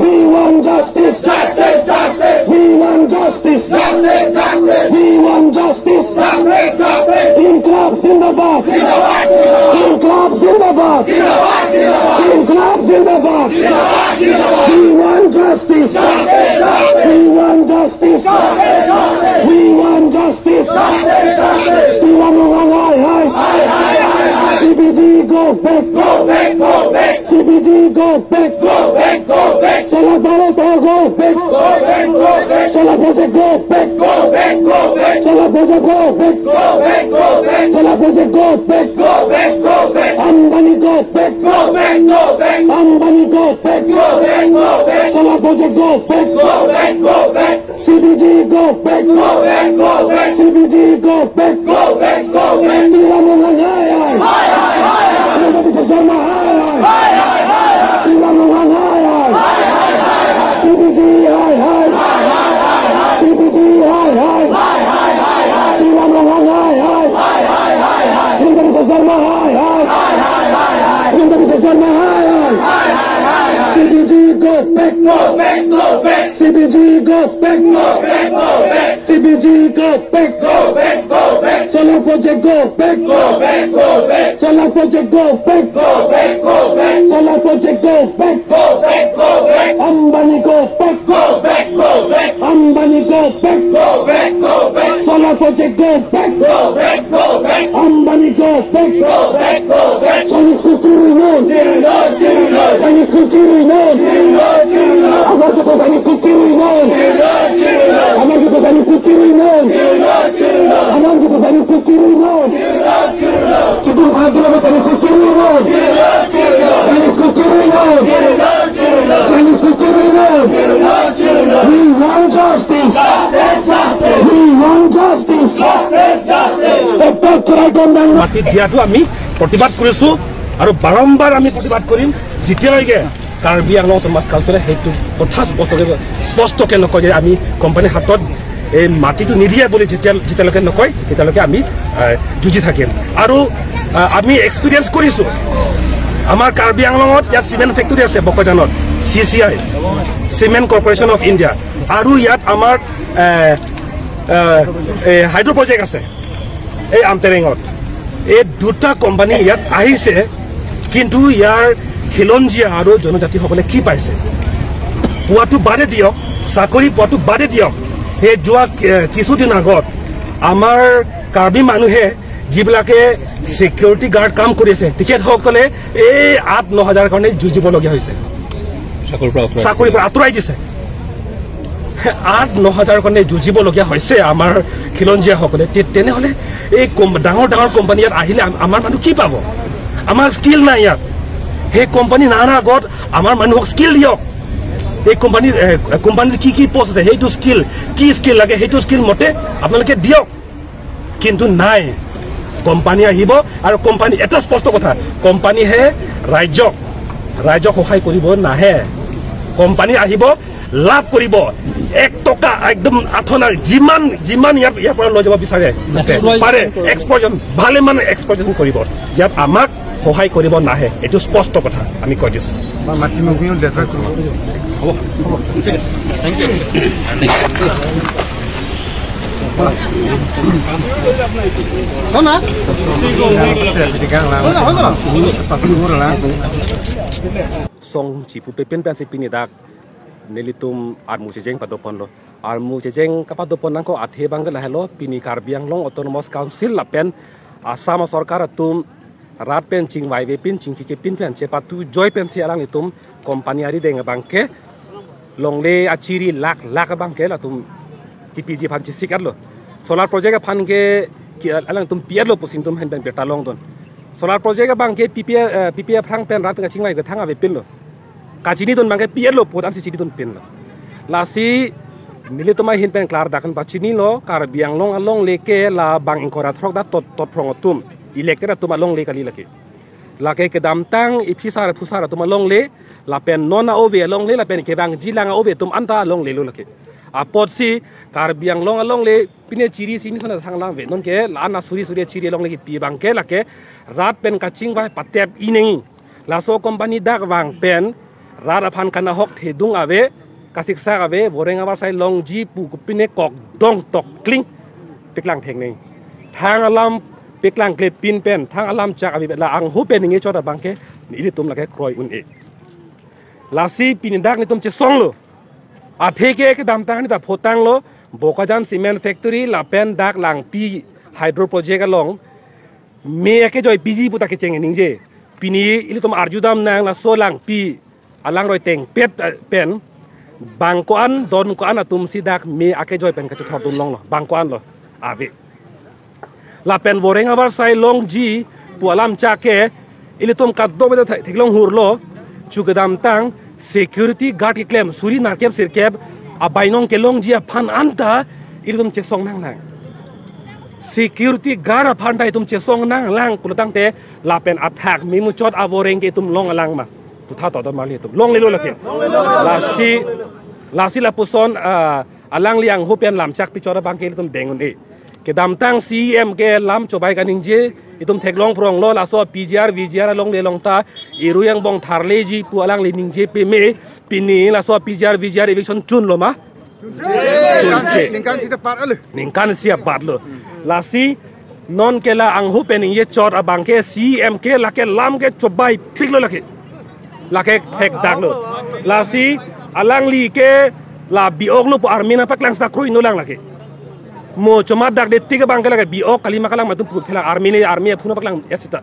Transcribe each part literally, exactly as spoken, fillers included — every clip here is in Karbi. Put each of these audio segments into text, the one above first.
We want justice. Justice, justice. We want justice. Justice, justice. We want justice. Justice, justice. Inqilab zindabad. Zindabad, zindabad. Inqilab zindabad. Zindabad, zindabad. Inqilab zindabad. Zindabad, zindabad. We want justice. Justice, justice. We want justice. Justice, justice. We want justice. Justice, justice. Tilang Ronghang hai hai. Hai, hai, hai, hai. C P G go back. Go back, go back. C P G go back. Go back, go back. Solar power plant go back. Go back, go back. Solar project go back. Go back, go back. Solar project go back. Go back, go back. Solar project go back. Go back, go back. Ambani go back. Go back, go back. Ambani go back. Go back, go back. Solar project go back. Go back, go back. C P G go back. Go back, go back. C P G go back. Go back, go back. Tilang Ronghang hai hai. Hai, hai, hai, hai. Himanta Biswa Sarma hai hai. Hai, hai, hai, hai. Tilang Ronghang hai hai. Hai, hai, hai, hai. C P G hai hai. Hai, hai, hai, hai. C P G hai hai. Hai, hai, hai, hai. Tilang Ronghang hai hai. Hai, hai, hai, hai. Himanta Biswa Sarma hai hai. Hai, hai, hai, hai. Himanta Biswa Sarma hai hai. Hai, hai, hai, hai. C P G go back. Go back, go back. C P G go back. Go back, go back. C P G go back. Go back, go back. Solar project go back. Go back, go back. Solar project go back. Go back, go back. Solar project go back. Go back, go back. Ambani go back. Go back, go back. Ambani go back. Go back, go back. Solar project go back. Go back, go back. Ambani go back. Go back, go back. Chinese Cultural Union. Zero, zero. Chinese Cultural Union. Zero, zero. Agar kita Chinese Cultural Union. Zero, zero. Agar kita Chinese Cultural Union. Zero, zero. Agar kita Chinese Cultural Union. Zero, zero. Kita agar kita Chinese Cultural Union. Zero, zero. Chinese Cultural Union. Zero, zero. Chinese Cultural Union. Zero, zero. We want justice. Justice, justice. We want justice. Justice, justice. Doctor Chirayu Tokbi ডাঙৰীয়া। মাটি দিয়াটো আমি প্ৰতিবাদ কৰিছো আৰু বাৰম্বাৰ আমি প্ৰতিবাদ কৰিম, যেতিয়ালৈকে কাৰ্বি আংলং অট'নমাছ কাউন্সিলে সেইটো কথা স্পষ্টকে, স্পষ্টকে নকয় যে আমি কোম্পানীৰ হাতত এই মাটিটো নিদিয়ে বুলি যেতিয়া, যেতিয়ালৈকে নকয়, তেতিয়ালৈকে আমি, আহ, যুঁজি থাকিম। আৰু, আহ, আমি এক্সপিৰিয়েঞ্চ কৰিছো, আমাৰ কাৰ্বি আংলঙত ইয়াত চিমেণ্ট ফেক্টৰী আছে বকৈজানত, C C I, cement corporation of India, আৰু ইয়াত আমাৰ, আহ, আহ, এই হাইড্ৰ' প্ৰজেক্ট আছে এই আমটেৰেঙত। এই দুটা কোম্পানী ইয়াত আহিছে, কিন্তু ইয়াৰ খিলঞ্জীয়া আৰু জনজাতিসকলে কি পাইছে? পোৱাটো বাদে দিয়ক, চাকৰি পোৱাটো বাদে দিয়ক। সেই যোৱা, এ, কিছুদিন আগত আমাৰ কাৰ্বি মানুহে যিবিলাকে ছিকিউৰিটি গাৰ্ড কাম কৰি আছে, তেখেতসকলে এই আঠ ন হাজাৰ কাৰণে যুঁজিবলগীয়া হৈছে। চাকৰিৰ পৰা আঁতৰাই চাকৰিৰ পৰা আঁতৰাই দিছে। আঠ ন হাজাৰ কাৰণে যুঁজিবলগীয়া হৈছে আমাৰ খিলঞ্জীয়াসকলে। তে- তেনেহ'লে এই কোম- ডাঙৰ ডাঙৰ কোম্পানী ইয়াত আহিলে আম- আমাৰ মানুহ কি পাব? আমাৰ স্কিল নাই ইয়াত। সেই কোম্পানী নানাৰ আগত আমাৰ মানুহক স্কিল দিয়ক। এই কোম্পানীৰ এ, কোম্পানীৰ কি কি পষ্ট আছে, সেইটো স্কিল, কি স্কিল লাগে, সেইটো স্কিল মতে আপোনালোকে দিয়ক। কিন্তু নাই, কোম্পানী আহিব আৰু কোম্পানী, এটা স্পষ্ট কথা, কোম্পানীহে ৰাইজক, ৰাইজক সহায় কৰিব নাহে। কোম্পানী আহিব, লাভ কৰিব, এক টকা একদম আঠনা যিমান যিমান ইয়াৰ ইয়াৰ পৰা লৈ যাব বিচাৰে, exploitation পাৰে, কৰিব। Exploitation, ভালেমান exploitation কৰিব। ইয়াত আমাক সহায় কৰিব নাহে, এইটো স্পষ্ট কথা আমি কৈ দিছোঁ। Song chipu pepin pensi pini dak nelitum armu chejeng padoponlo. Armu chejeng kapadopon nangkok athe abang ke lahelo, pini Karbi Anglong Autonomous Council lapen Assam sorkar atum rat pen chingvai vepin chingki kepin pen chepatu joi pensi alanglitum company arideng abang ke longle achiri lakh lakh abang ke latum T P G aphan chesik-etlo. Solar project aphan ke ki- alangtum pi-etlo pusi nelitum ahin pen birta longdun. Solar project abang ke P P A, eh, P P A aphrang pen rat kachingvai kethang avepinlo. Kachinidun abang ke pi-etlo pu ansi chinidunpinlo. Lasi nelitum ahin pen klardak an pachinilo, Karbi Anglong alongle ke labang ingkoi ra throk dak tot tot phrong atum, elected atum alongle kali lake. Lake kedamtang iphisa ra phusar atum alongle, lapen non a-ove alongle, lapen kevangjilang a-ove atum anta alonglelo lake. Apotsi Karbi Anglong alongle pine chiri sini sana thang lang ave, non ke la-an asuri suri chiri alongle kipi abang ke lake rat pen kachingvai patep ineng. Laso company dak vang pen rat aphan kanahok thedung ave, kasiksak ave, voreng avarsai longji pu kopine kok dong tok kling paklang thekneng. Thang alam paklang klepin pen, thang alam chak ave la anghu pen ningje chot abang ke nelitum lake kroi un-e. Lasi pini dak nelitum chesonglo. Athe ke kedamtang neta photanglo, Bokajan Cement Factory lapen dak Langpi Hydro Project along me akejoi piji puta kecheng ningje. Pini ilitum arjudam nang laso Langpi alangroi tengpet, eh, pen bang ko-an don ko-an atumsi dak me akejoi pen kachethordun longlo, bang ko-anlo ave. Lapen voreng avarsai longji pu alam chak ke ilitum kadokave ta thek- theklong hurlo, chu kedamtang security guard keklem suri narkep sirkep abainong kelongji aphan anta ilitum chesong nanglang. Security guard aphan ta itum chesong nanglang pulotangte lapen athak memuchot avoreng ke itum long alang ma? Putha to don marli itum longlelo lake. Lasi, lasi lapuson, ah, alangli anghu pen lamchak pichot abang ke itum deng un-e. Kedamtang C E M ke lam chobai kaningje, itum theklong phronglo, laso P G R, V G R alongle along ta iru angbong tharleji pu alangli ningje peme, pini laso P G R, V G R eviction chunlo ma? Chunche. Ningkan sita par alo. Ningkan isi apatlo. Lasi non ke la anghu pen ningje chot abang ke C E M ke lake lam ke chobai piklo lake. Lake thekdaklo. Lasi alangli ke la bi-oklo pu army nangpaklang sita kroi nolang lake. Mo chomat dakde tik abang ke lake bi-ok kali ma kalang ma itum pu thelang, army le army aphu nangpaklang-et sita.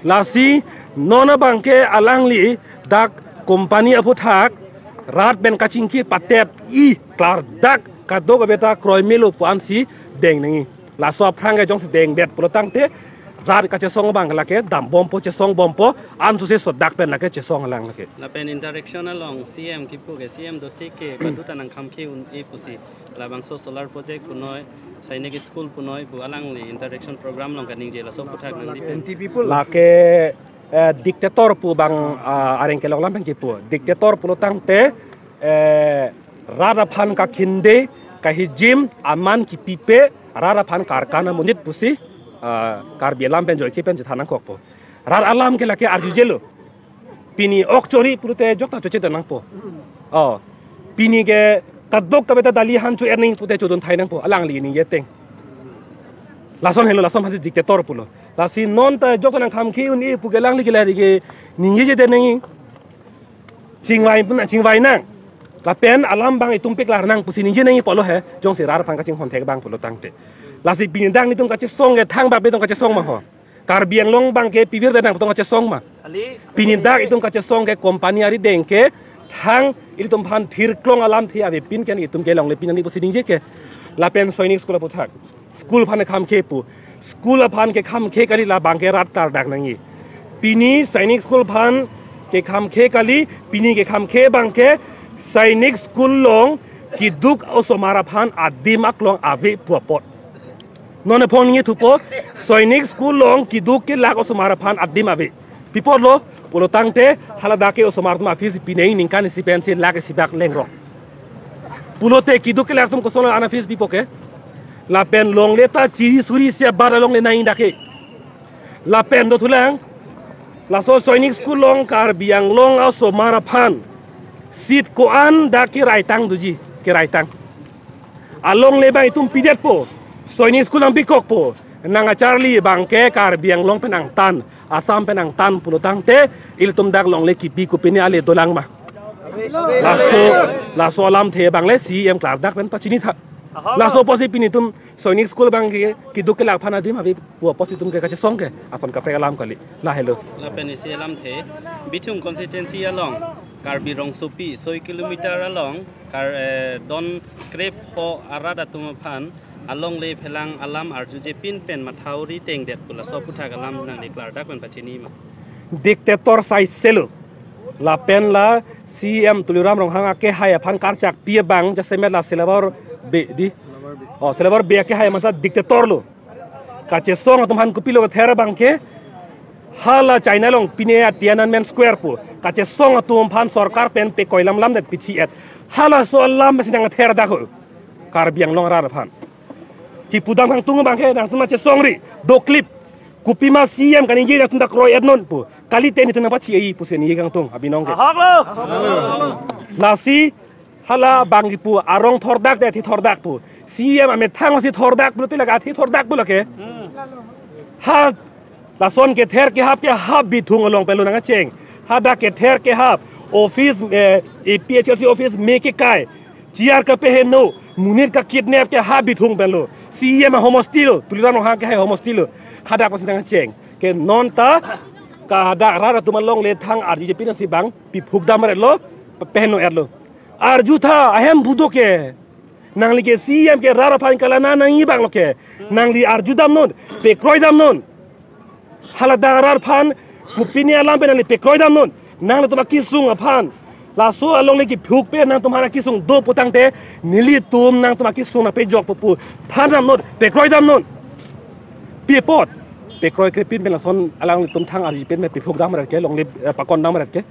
Lasi non abang ke alangli dak company aphuthak rat pen kachingki patep-i klardak kadokave ta kroi melo pu ansi deng nangji. Laso aphrang ke jongsi dengdet pulotangte rat kachesong abang lake dambompo, chesongbompo, ansose sodak pen lake chesong alang lake. Lapen interaction along C M kipu ke, C M dotik ke, hmm, baduta nangkhamkhe un-e pusi. Labangso solar project punoi, Sainik School punoi pu alangli interaction program along kaningje, laso aphuthak nangli pen. N T P pu lake, eh, dictator pu bang, ah, areng kelong lam pen kipu. Dictator pulotangte, eh, rat aphan kakhinde, kahijim, aman kipipe, rat aphan karkana monit pusi, ah, Karbi alam pen joike pen chethan nangkokpo. Rat alam ke lake arjujelo. Pini ok chori pulote jokta choche nangpo. Oh. Pini ke kadokave ta dali han cho-er nangji pute chodun thai nangpo, alangli ningje teng. Lason helo, lason hasi dictator pulo. Lasi non ta jokta nangkhamkhe un-e pu ke alangli ke lari ke ningjeje nangji. Chingvai pun chingvai nang. Lapen alam abang itum paklar nang pusi ningje nangji pulo he, jongsi rat aphan kachinghon thek abang pulotangte. Lasi pini dak nelitum kachesong ke thangbak pen itum kachesong ma ho? Karbi Anglong abang ke pivirdet nang pu itum kachesong ma? Kali. Pini dak itum kachesong ke company arideng ke thang Ilitum aphan thirklong alamthe avepin ke itum ke longle pin nangji pusi ningje ke. Lapen Sainik School aputhak. School aphan kekhamkhe pu. School aphan kekhamkhe kali, labang ke rat klardak nangji. Pini Sainik School aphan kekhamkhe kali, pini kekhamkhe abang ke Sainik School along keduk osomar aphan adim aklong ave pu apot. Non ephong ningje thupo, Sainik School along keduk kelak osomar aphan adim ave. Pi apotlo, pulo tangte haladak ke osomar atum a-fees pine ningkan isi pensi lakh isi bak lengrok. Pulote keduk kelak atum koson an a-fees pipo ke? Lapen longle ta chiri suri isi abar alongle nangji dak ke. Lapen dothulang, laso Sainik School along Karbi Anglong osomar aphan seat ko-an dak keraitang doji, keraitang. Alongle abang itum pidetpo, Sainik School nangpikokpo, nang acharli abang ke Karbi Anglong pen angtan, Assam pen angtan pulo tangte, ilitum dak longle kipi kopine ale dolang ma? Laso, laso alamthe abang le C E M klardak pen pachini tha. Laso apotsi pini itum Sainik School abang ke keduk kelak aphan adim ave pu apotsi itum ke kachesong ke, ason kaprek alam kali. Lahelo. Lapen isi alamthe, Bithung constituency along, Karbi Rongsopi soi kilometer along, Kar, eh, don krep ho arat atum aphan alongle phelang alam arjuje pin pen mathauri tengdet pu laso aputhak alam nangli klardak pen pachini ma? Dictator sai selo. Lapen la C E M Tuliram Ronghang akehai aphan karchakpi abang jasemet la syllabus B di. Oh, syllabus B akehai masa dictator lo. Kachesong atum aphan kopilo kether abang ke, hala China along pine a Tiananmen Square pu kachesong atum aphan sorkar pen pekoi lamlamdet pichi et. Halaso alam masi nangther dak ho. Karbi Anglong arat aphan. Kipudam kangtung abang ke nangtum chesongri, doklip. Kopima C E M kaningje nangtum ta kroi etnon pu. Kalite nelitum nangpachi-e pusi ningje kangtung abinong ke. Ahok lo. Lasi hala abang kipu arong thordak de athi thordak pu. C E M amethang si thordak pulote lake athi thordak pu lake. Ha lason kether kehap ke ha Bithung along penlo nangkacheng. Hadak kether kehap office, eh, A P H L C office me kekai. Chair kapeheno, monit kakidnap ke ha Bithung penlo. C E M ahomosti lo, Tuliram Ronghang akehai ahomosti lo. Hadak apotsi nangkacheng. Ke non ta, ka hadak rat atum alongle thang arjuje pin si abang piphuk dam etlo, peheno etlo. Arju tha, ahemphu do ke. Nangli ke C E M ke rat aphan kelana nangji abang lo ke. Nangli arju damnon, pekroi damnon. Haladak arat aphan kopine alam pen nangli pekroi damnon. Nanglitum akesung aphan. Laso alongle kiphuk pen nangtum aphan akesung do putangte, nelitum nangtum akesung nangpejokpo pu than damnon, pekroi damnon. Pi apot? Pekroi krepin pen lason alanglitum thang arjuje pin me piphuk dam rat ke, longle, eh, pakon dam rat ke.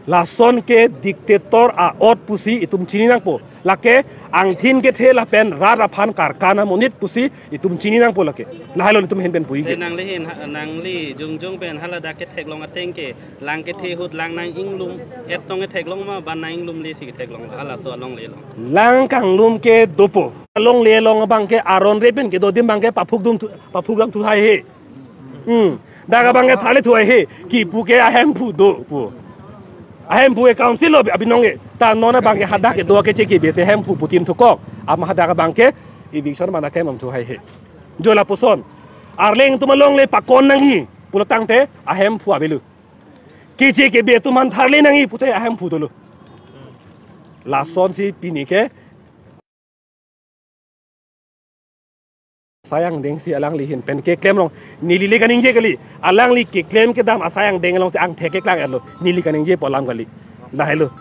Lason ke dictator a-ot pusi itum chini nangpo. Lake angthin kethe lapen rat aphan karkan amonit pusi itum chini nangpo lake. Lahelo itum ahin pen puji ke. Te nangli hin ha, nangli jongjong pen haladak ketheklong ateng ke lang kethe ahut lang nang-inglum etong ketheklong ma, ba nang-inglumle si ketheklong halaso alongle along? Lang kanglum ke dopo. Alongle along abang ke aron re pen kedo adim abang ke paphuk dam thu, paphuk dam thu haihe. Hmm. Dak abang ke thale thu haihe, kipu ke ahemphu do pu. Ahemphu ke council lo abinong ke. Ta non abang ke hadak kedo keche kebe si ahemphu putin thukok. Ama hadak abang ke eviction mana kemam thu haihe. Jo lapuson. Arleng atum alongle pakon nangji pulo tangte ahemphu avelo. Keche kebe atum aphan tharle nangji pute ahemphu dolo. Lasonsi pini ke asai angdeng si alangli ahin pen keklem long, neli le kaningje kali, alangli keklem kedam asai angdeng along te angthek keklang etlo, neli kaningjepo alam kali. Lahelo.